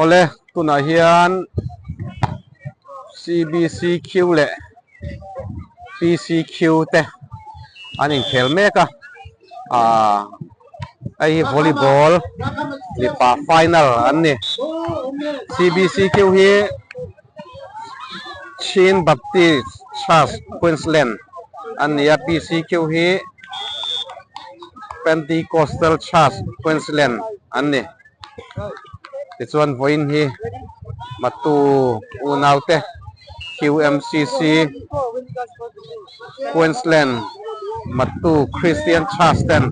Awle tunah hian CBCQ leh PCQ te an inkhel mek a ah hei hi volleyball mipa final an ni CBCQ hi Chin Baptist Church Queensland an ni a PCQ hi Pentecostal Church Queensland an ni. Tichuan vawiin hi Matu unaute QMCC Queensland Matu Christian Church ten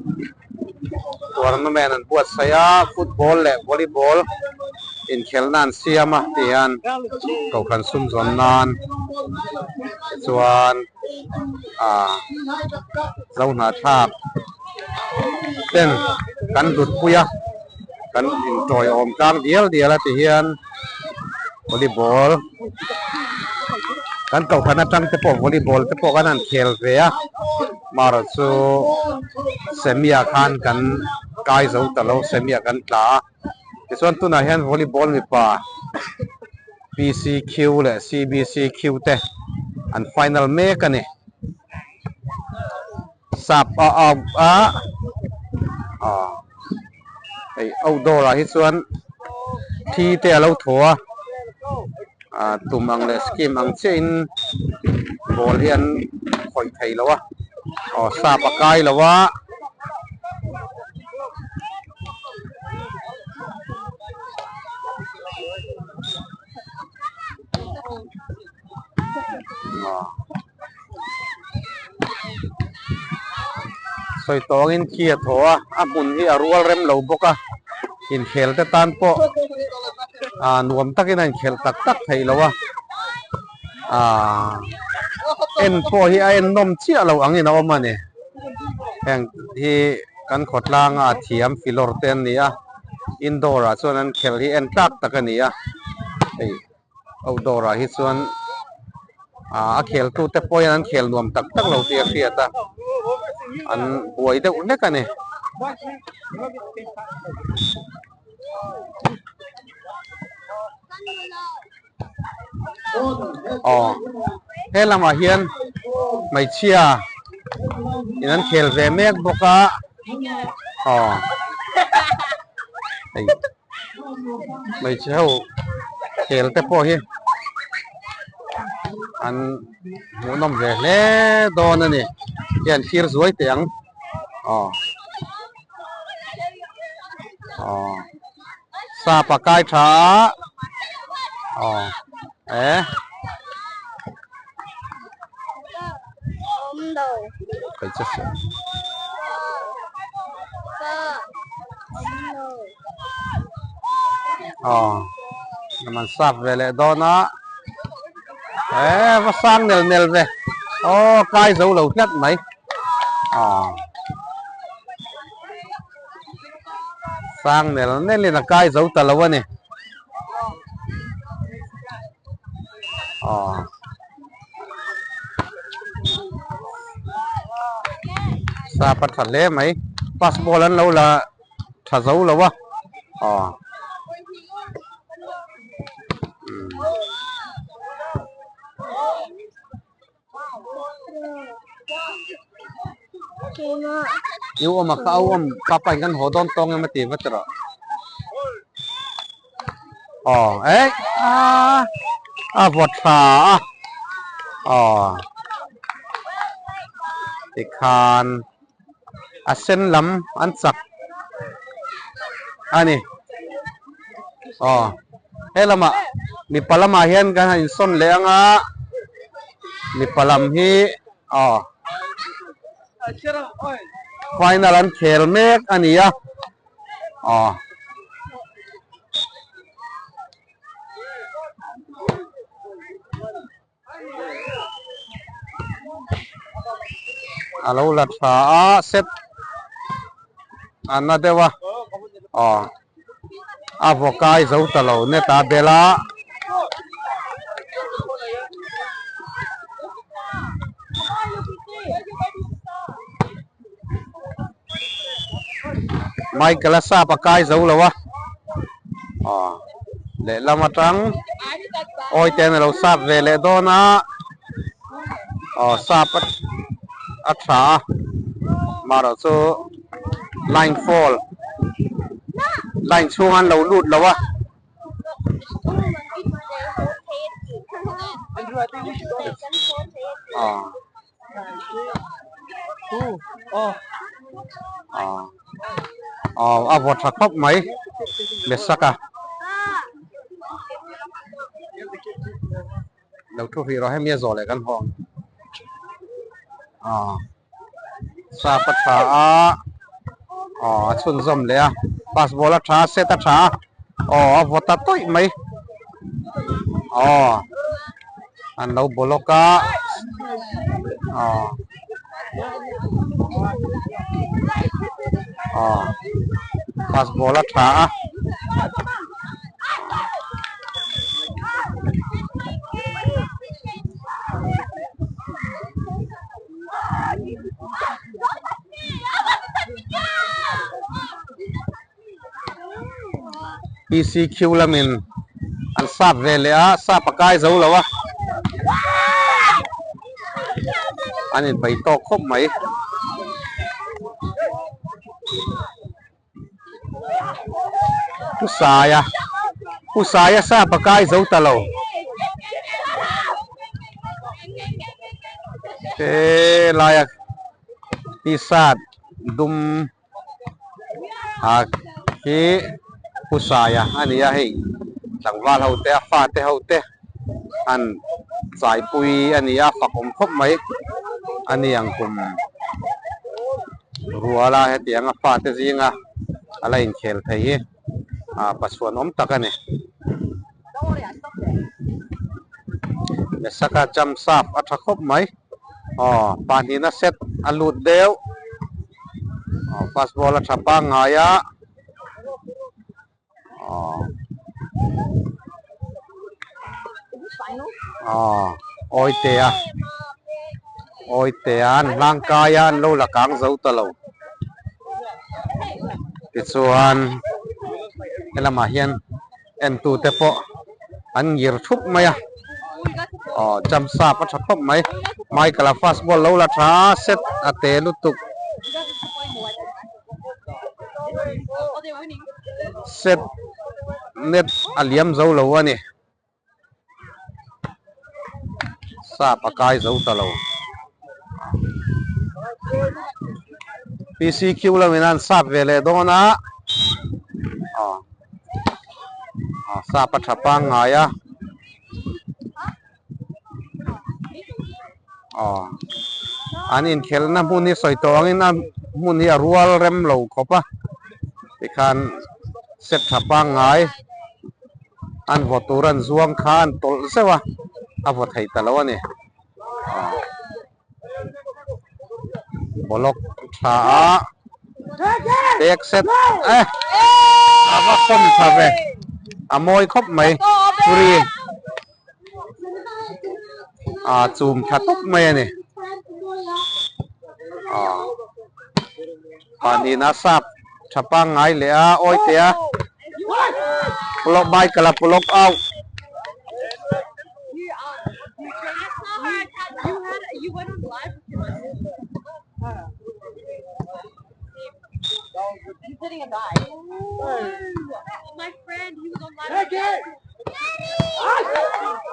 tournament an buatsaih a, football leh volleyball inkhelhna an siam a tih hian kohhran sum zawn nan tichuan ah Zohnahthlak ten kan hlutpui a kan intawiawm tlang dial dial a ti hian volleyball kan kohhran atang te pawh volleyball te pawh kan han khel ve a marawh chu semi ah khan kan kai zo ta lo semi ah kan tla a tichuan tunah hian volleyball mipa P C Q leh C B C Q te an final mek a ni. Sap a out a ah hei outdoor ah hi chuan thi te a lo thaw a ah tum ang leh scheme ang chiah in ball hi an khawih thei lo a aw sap a kai lo a. Sawi tawngin khi a thaw a, a hmun hi a rual rem lo bawk a, inkhel te tan pawh ah nuam takin a inkhelh tak tak theih lo a, ah en pawh hi a en nawm chiah lo angin a awm a ni, heng hi kan khawtlanga a thiam filawr te an ni a, indoor ah chuan an khelh hi en tlak tak a ni a, hei. Outdoor ah hi chuan ah a khel tu te pawhin an khel nuam tak tak lo tih a hriat a an buai deuh hlek a ni. Aw he lamah hian hmeichhia in an khel ve mek bawk a aw hei. Hmeichhe ho khel te pawh hi an hmuhnawm ve hle dawn a ni hian thlir zuai teh ang aw aw sap a kai tha a aw e Aw naman sap ve leh dawn a eh va sang nel nel ve aw kai zo lo tlat mai aw sang nel nel in a kai zo ta lo a ni aw. Sap a tha hle mai pass ball an lo la tha zo lo a aw i u awm a kha a u awm papa in kan haw dawn tawng em a ti va ti rawh. Aw eh a a vawt tha a aw tikhan a sen lam an chak a ni aw he lamah mipa lamah hian kan han insawn leh ang a mipa lam hi aw final an khel mek a ni a. Aw. A lo la tha a set a na deuh a aw a vaw kai zo ta lo net a bel a. Michael a sap a kai zo lo a aw lehlam atang awi te an alo sap ve leh dawn a aw sap a tha a marawh chu line fall line chhung an lo lut lo a. Aw a vaw tha khawp mai Mesak a lo thu hrih rawh hemi a zawh leh kan haw ang aw sap a tha a aw a chhunzawm leh a pass ball a tha a set a tha a aw a vaw ta tawih mai aw an lo block a aw aw pass ball a tha a. PCQ lamin an sap ve leh a, sap a kai zo lo a, an inpeih tawk khawp mai. Pu Saia Pu Saia sap a kai zo ta lo. He laia t-shirt dum ah hi Pu Saia a ni a hei tlangval ho te a fate ho te an chaipui a ni a fak awm khawp mai a ni ang kum ruala hetiang a fate zinga a la inkhel thei hi ah pachhuan awm tak a ni. Mesaka jump sap a tha khawp mai aw pahnihna set a lut deuh aw fast ball a tha pangngai a aw aw Awitea Awitea an hlang kai a an lo la kang zo ta lo tichuan helamah hian entute pawh an ngir thup mai a aw jump sap a tha khawp mai Michael a fast ball lo la tha a set a te lutuk. Set net a liam zo lo a ni. Sap a kai zo ta lo. PCQ lamin an sap ve leh dawn a. Aw sap a tha pangngai a. Aw an inkhelhna hmun hi sawi tawh angin a hmun hi a rual rem lo khawp a tikhan set tha pangngai an vaw tur an zuang kha an tawlh zeuh a a vaw thei ta lo a ni aw bawlawk tha a tek set eh a va khawm tha ve a mawi khawp mai free. Ah chum tha tawp mai a ni ah pahnihna sap tha pangngai leh a awi teh a pulok bike la pulok out.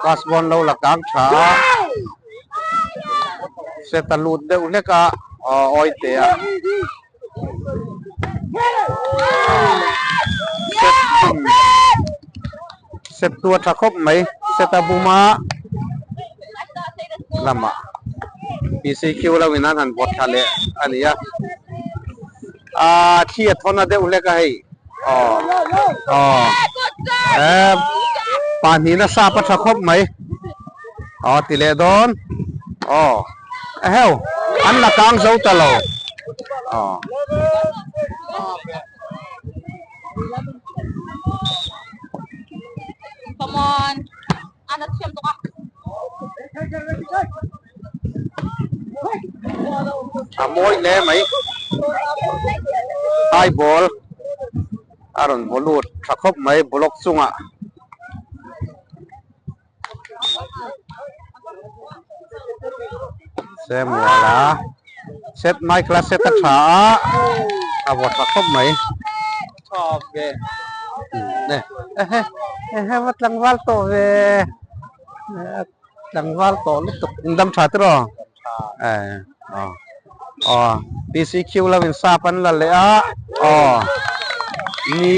Bus pawn lo la kang tha a set a lut deuh hlek a aw awi teh a set bum set tu a tha khawp mai set a bum a lamah PCQ lo in an han vawt thla leh a ni a. Aaa thli a thawn a deuh hlek a hei aw aw eh pahnihna sap a tha khawp mai aw ti leh dawn aw eheu an la kang zo ta lo aw. Come on an a thiam tuk a. A mawi hle mai high ball. A rawn vaw lut tha khawp mai block chungah. Samuel-a set Michael-a set a tha a, a vaw tha khawp mai. Ehe va tlangval tawh ve tlangval tawh lutuk dam tha tiraw aw aw PCQ lo in sap an la leh a aw ni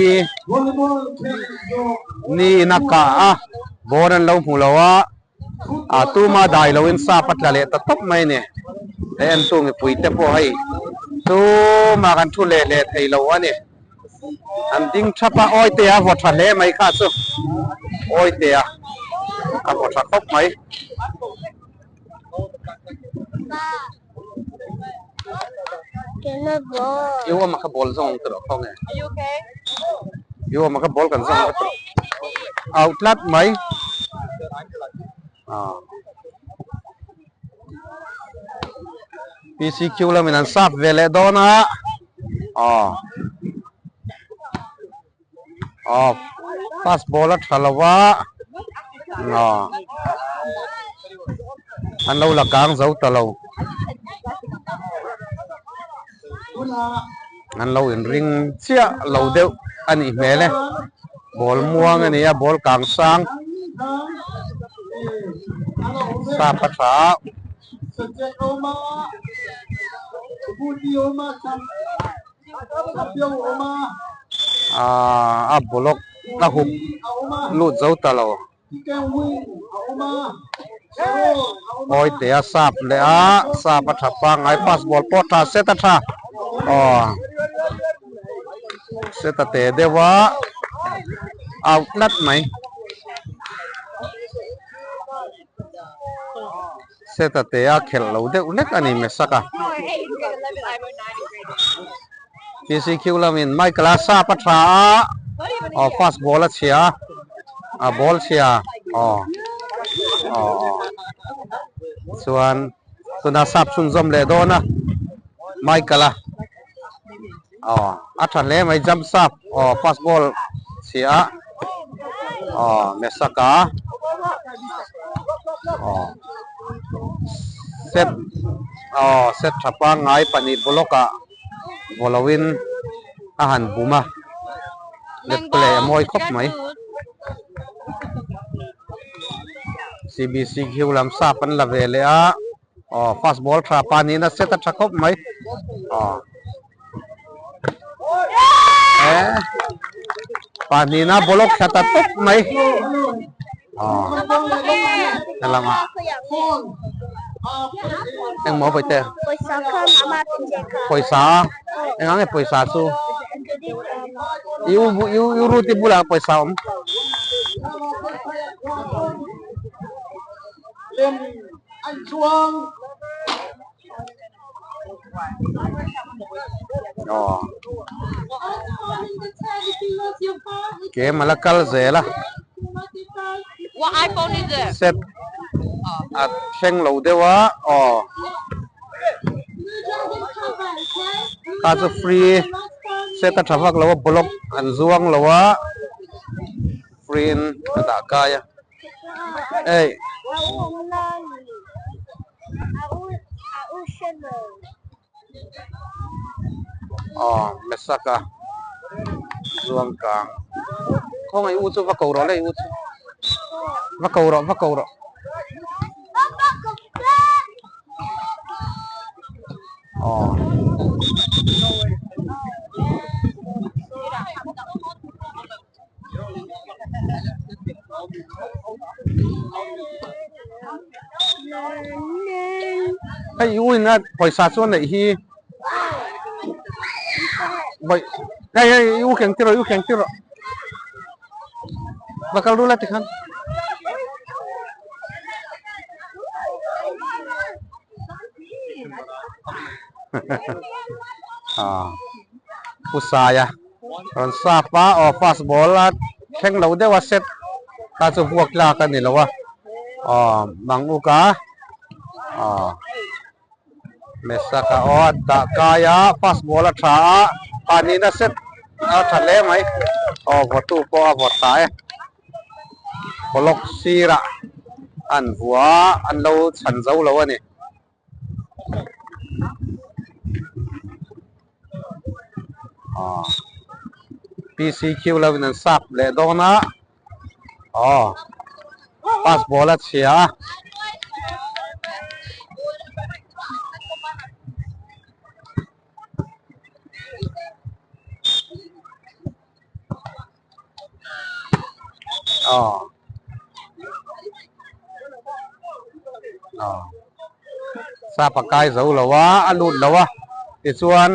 ni in a kah a ball an lo hmu lo a ah tuma dai lo in sap a tla leh ta tawp mai a ni he entu mipui te pawh hei tuma kan thu leh leh thei lo a ni. An ding thap a, Awitea a vaw tha hle mai kha chu. Awitea a vaw tha khawp mai. I awm a kha ball zawng ang tawh khaw nge? I awm a kha ball kan zawng ang tawh. Out tlat mai. Ah. PCQ lamin an sap ve leh dawn a aw aw pass ball a tha lo va aw an lo la kang zo ta lo an lo in ring chiah lo deuh a nih hmel e ball muang a ni a ball kang sang sap a tha a. Aaa a block a hup lut zo ta lo. Awitea sap leh a sap a tha pangngai pass ball pawh tha set a tha aw set a te deuh a out tlat mai set a te a khelh lo deuh hlek a ni Mesak a PCQ lamin Michael a sap a tha a aw fast ball a chhia a a ball chhia aw aw aw chuan tuna sap chhunzawm leh dawn a Michael a aw a tha hle mai jump sap aw fast ball chhia a aw Mesaka aw set aw set tha pangngai pahnih block ah. Vaw loin a han bum a, let play a mawi khawp mai. CBC khiu lam sap an la ve leh a, aw fast ball tha pa niin a set a tha khawp mai. Aw e pahnihna ball thla ta tawp mai. Aw helamah engmaw vawi te pawisa eng ang nge pawisa chu i u i u ruti bulah pawisa a awm. Aw game ala kal zel a set a thleng lo deuh a aw kha chu free set a tha vak lo a block an zuang lo a free in a dah kai a. Ei. Aw Mesaka zuang kang khawngaih u chu va ko rawh le u chu va ko rawh va ko rawh. Aw. Hei i uina pawisa chu a neih hi bawih hei hei i u keng tir rawh i u keng tir rawh va kal rul a tikhan. Pu Saia. Rawn sap a, aw fast ball a thleng lo deuh a set ta chu vuak tlak a ni lo a, aw mang uk a, aw Mesaka aw a dah kai a fast ball a tha a, pahnihna set. a tha hle mai aw vawtu pawh a vaw tha e block sirah an vua a an lo chhan zo lo a ni. Aw PCQ lo in an sap leh dawn a aw pass ball a chhia a. Aw aw sap a kai zo lo a a lut lo a tichuan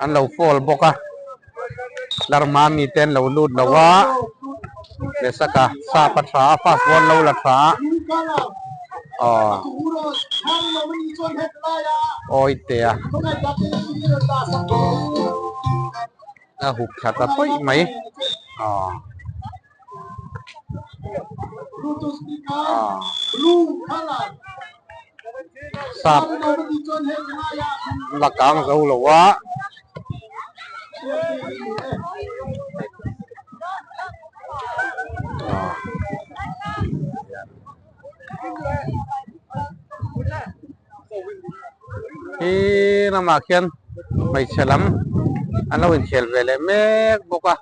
an lo fall bawk a tlarhma mite an lo lut lo a Mesaka sap a tha a fast ball lo la tha a aw awi teh a a hup thla ta tawih mai aw aw sap la kang zo lo a. He lamah khian hmeichhe lam an lo inkhel ve leh mek bawk a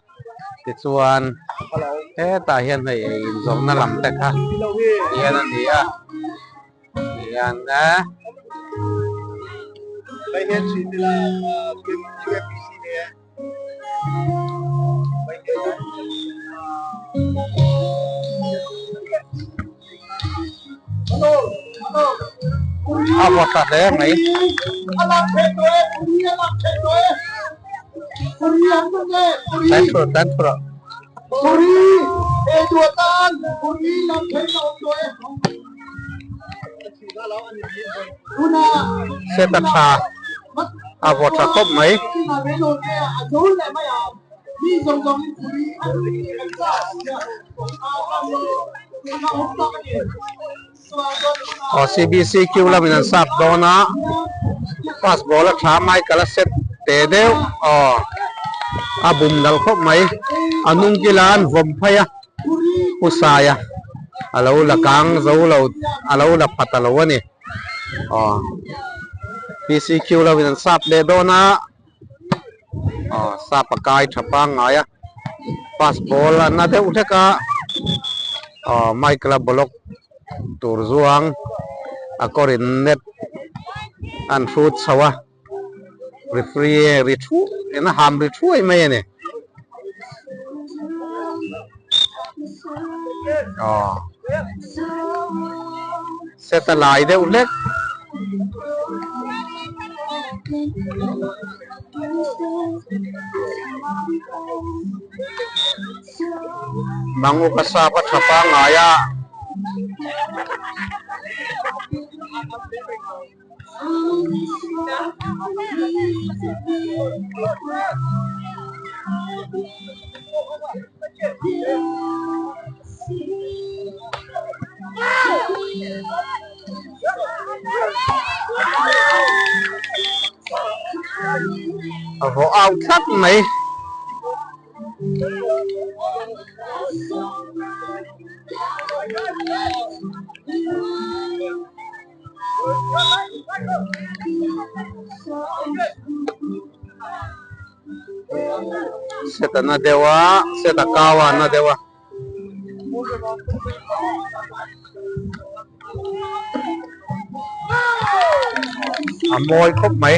tichuan hetah hian hei ei inzawrhna lam te kha hian a ni a. Hian e. A vawt ta hle mai. Tan thur tan thur. Set a tha a vaw tha khawp mai. Aw CBCQ lamin an sap dawn a pass ball a tha Michael a set teh deuh aw a bum nalh khawp mai a hnung kila an vawm phei a Pu Saia a lo la kang zo lo a lo la pha ta lo a ni aw PCQ lo in an sap leh dawn a aw sap a kai tha pangngai a pass ball a na deuh hlek a aw Michael a block tur zuang a kawr in net an hrut chho a. Referee ri thu in a ham ri thuai mai a ni. Aw. Set a lai deuh hlek. Manguka sap a tha pangngai a. A vawh au tlat mai. Set a na deuh a set a kau a na deuh a. A mawi khawp mai.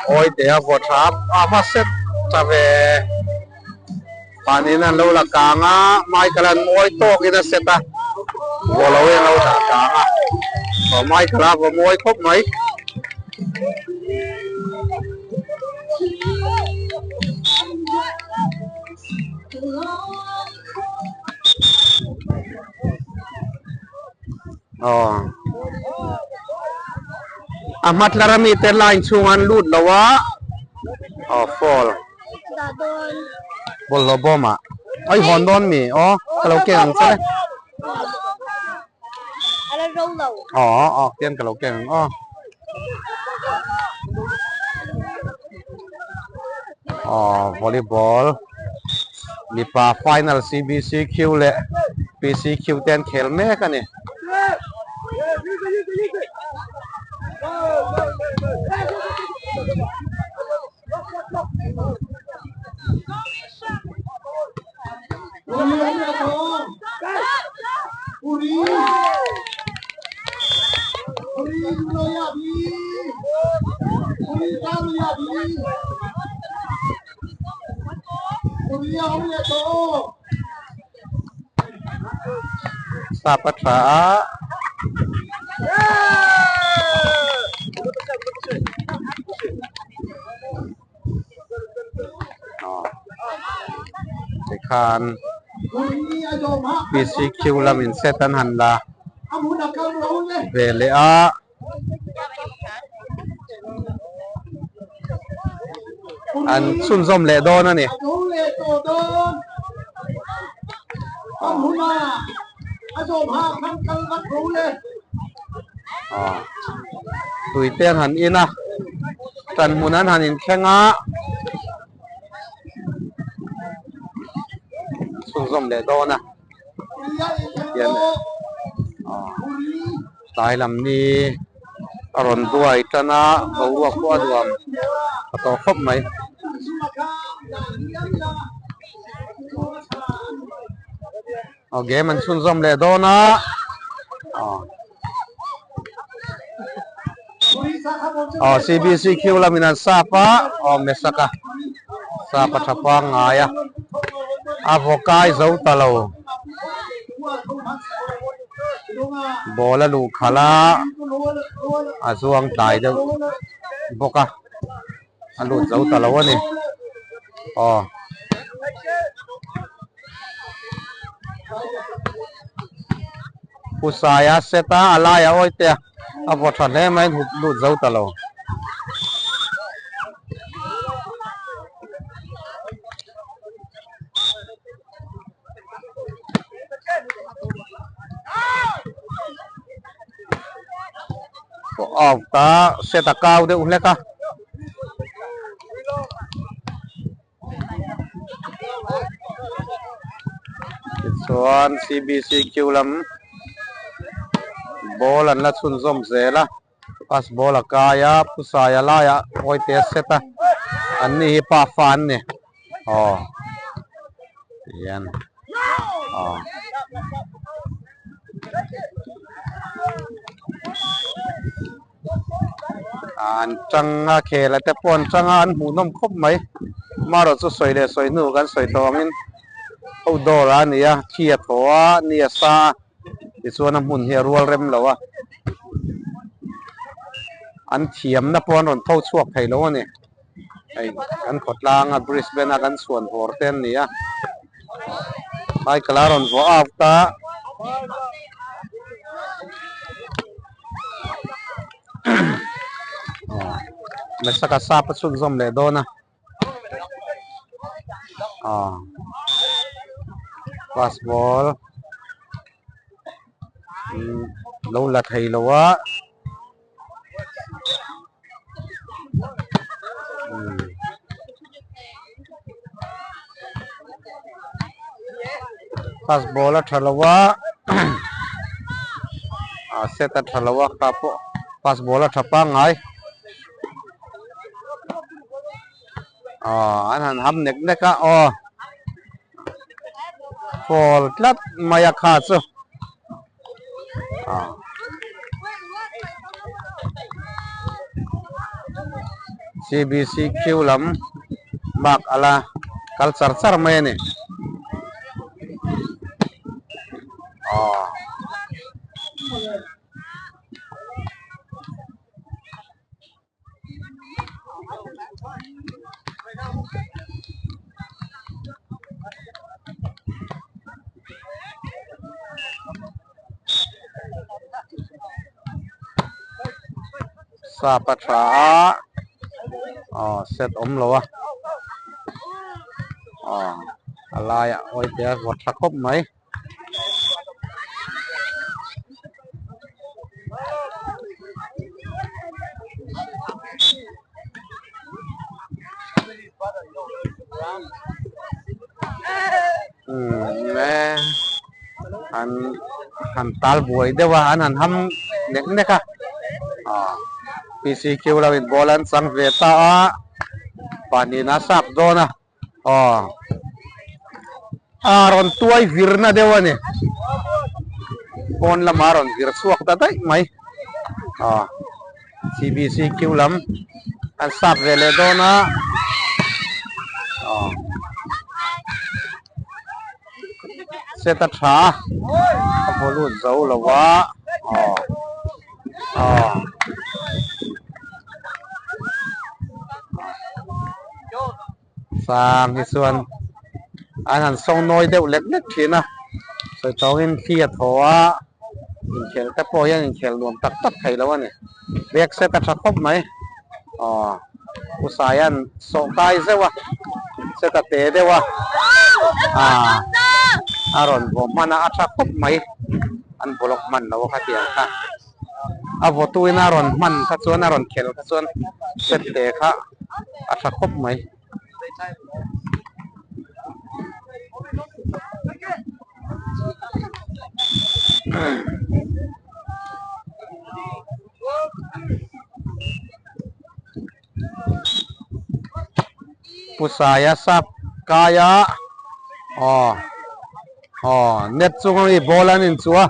Awi te a vaw tha a va set ta ve mahniin an lo la kang a Michael an mawi tawkin a set a vaw lo in a lo dah kang a aw Michael a vaw mawi khawp mai. Aw a hma tlar ami te line chhung an lut lo a. Aw fall. Bawlhhlawh bawm ah. Ai hawn dawn mi? Aw ka lo keng ang che. Aw aw tian ka lo keng ang aw. Aw volleyball mipa final CBCQ leh PCQ te an khel mek a ni. Sap a tha a. Tikhan PCQ lamin set an han la ve leh a. An chhunzawm leh dawn a ni. Tui te an han in a, tan hmun an han inthleng a, chhunzawm leh dawn a. Hian tlai lam ni a rawn buai tan a boruak pawh a nuam a tawh khawp mai. Aw game an chhunzawm leh dawn a aw aw CBCQ lamin an sap a aw Mesak a sap a tha pangngai a a vaw kai zo ta lo ball a luh khalh a a zuang tlai deuh bawk a a lut zo ta lo a ni aw. Pu Saia set a a laia awi te a a vaw tha hle mai hup lut zo ta lo. Out a set a kau deuh hlek a. Tichuan CBCQ lam ball an la chhunzawm zel a pass ball a kai a phusaia laiah awite a set a an ni hi pa fa an ni aw tihian aw. An tang a khel a te pawh an tang a an hmuhnawm khawp mai marawh chu sawi leh sawi hnu kan sawi tawh angin outdoor a ni a thi a thaw a ni a sa a tichuan a hmun hi a rual rem lo a an thiamna pawh an rawn tho chhuak thei lo a ni hei kan khawtlang a Brisbane a kan chhuan vawr te an ni a cycle a rawn vuah out a. Mesaka sap a chhunzawm leh dawn a aw pass ball lo la thei lo a. Pass ball a tha lo a ah set a tha lo a kha pawh pass ball a tha pangngai aw an han ham nek nek a aw fall tlat mai a kha chu. CBCQ lam bak a la kal char char mai a ni. Aw. Sap a tha a aw set awm lo a. Aw a laiah awite a vawt tha khawp mai. Umm e an han tal buai deuh a an han ham nek nek a aw P C Q lo in ball an chang ve ta a pahnihna a sap dawn a. Aw a rawn tuai virna deuh a ni pawn lamah a rawn vir chhuak ta daih mai aw C B C Q lam an sap ve leh dawn a aw set a tha a vaw lut zo lo va aw aw. Sang hi chuan an han sawng nawi deuh lek lek thin a, sawi tawngin thli a thaw a, inkhel te pawh hian inkhel nuam tak tak thei lo a ni. Bag set a tha khawp mai. Aw U Saia'n sawh kai zeuh a, set a te deuh a, ah a rawn vaw hman a, a tha khawp mai. An block hman lo a khatiang kha. A vawtuin a rawn hman kha chuan a rawn khelh kha chuan set te kha a tha khawp mai. Pu Saia sap kaia aw aw net chunga mi ball an inchuh a.